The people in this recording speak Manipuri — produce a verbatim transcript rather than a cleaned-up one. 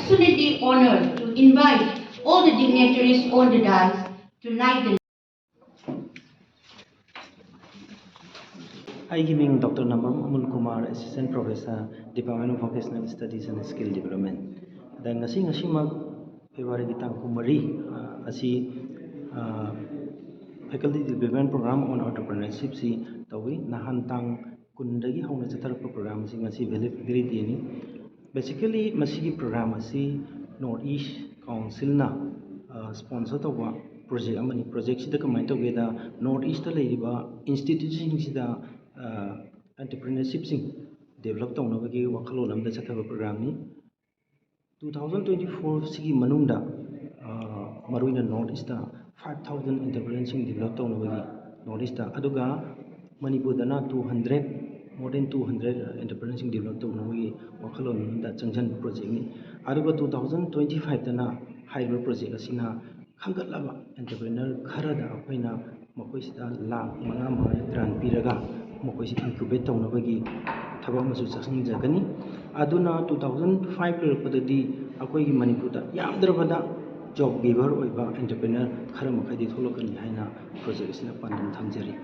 Solemnity honor to invite all the dignitaries on the dais to light the ꯑꯩꯒꯤ ꯃꯤꯡ ꯗꯣꯛꯇꯔ ꯅꯝꯕꯝ ꯑꯃꯨꯜ Kumar, Assistant Professor, Department of Vocational Studies and Skill Development꯫ ꯑꯗ ꯉꯁꯤ, ꯉꯁꯤꯃꯛ ꯐꯦꯕ꯭ꯔꯨꯋꯥꯔꯤꯒꯤ ꯇꯥꯡ ꯀꯨꯟꯃꯔꯤ, ꯑ, ꯑꯁꯤ, ꯑ, Faculty Development Program on Entrepreneurship ꯁꯤ ꯇꯧꯏ꯫ ꯅꯍꯥꯟ ꯇꯥꯡ ꯀꯨꯟꯗꯒꯤ ꯍꯧꯅ ꯆꯠꯊꯔꯛꯄ program ꯑꯁꯤ ꯉꯁꯤ valid-, validity ꯅꯤ꯫ Basically, ꯃꯁꯤꯒꯤ program ꯑꯁꯤ North East Council ꯅ, ꯑ, sponsor ꯇꯧꯕ project ꯑꯃꯅꯤ꯫ Project ꯁꯤꯗ ꯀꯃꯥꯏꯅ ꯇꯧꯒꯦꯗ, North East ꯇ ꯂꯩꯔꯤꯕ institute ꯁꯤꯡꯁꯤꯗ, ꯑ, entrepreneurship ꯁꯤꯡ develop ꯇꯧꯅꯕꯒꯤ ꯋꯥꯈꯜꯂꯣꯟ ꯑꯃꯗ ꯆꯠꯊꯕ program ꯅꯤ꯫ Two thousand twenty four ꯁꯤꯒꯤ ꯃꯅꯨꯡꯗ, ꯑ, ꯃꯔꯨꯑꯣꯏꯅ North East ꯇ five thousand entrepreneur ꯁꯤꯡ develop ꯇꯧꯅꯕꯒꯤ North East ꯇ, ꯑꯗꯨꯒ ꯃꯅꯤꯄꯨꯔꯗꯅ two hundred, more than two hundred entrepreneur ꯁꯤꯡ develop ꯇꯧꯅꯕꯒꯤ ꯋꯥꯈꯜꯂꯣꯟ ꯑꯃꯗ ꯆꯪꯁꯤꯟꯕ project ꯅꯤ꯫ ꯑꯗꯨꯒ two thousand twenty five ꯇꯅ ꯍꯥꯏꯔꯤꯕ project ꯑꯁꯤꯅ ꯈꯟꯒꯠꯂꯕ entrepreneur ꯈꯔꯗ ꯑꯩꯈꯣꯏꯅ ꯃꯈꯣꯏꯁꯤꯗ ꯂꯥꯈ ꯃꯉꯥ ꯃꯉꯥꯒꯤ grant ꯄꯤꯔꯒ ꯃꯈꯣꯏꯁꯤ incubate ꯇꯧꯅꯕꯒꯤ ꯊꯕꯛ ꯑꯃꯁꯨ ꯆꯠꯁꯤꯟꯖꯒꯅꯤ꯫ ꯑꯗꯨꯅ two thousand five ꯂꯣꯏꯔꯛꯄꯗꯗꯤ ꯑꯩꯈꯣꯏꯒꯤ ꯃꯅꯤꯄꯨꯔꯗ ꯌꯥꯝꯗ꯭ꯔꯕꯗ job giver ꯑꯣꯏꯕ entrepreneur ꯈꯔ ꯃꯈꯩꯗꯤ ꯊꯣꯛꯂꯛꯀꯅꯤ ꯍꯥꯏꯅ project ꯑꯁꯤꯅ ꯄꯥꯟꯗꯝ ꯊꯝꯖꯔꯤ꯫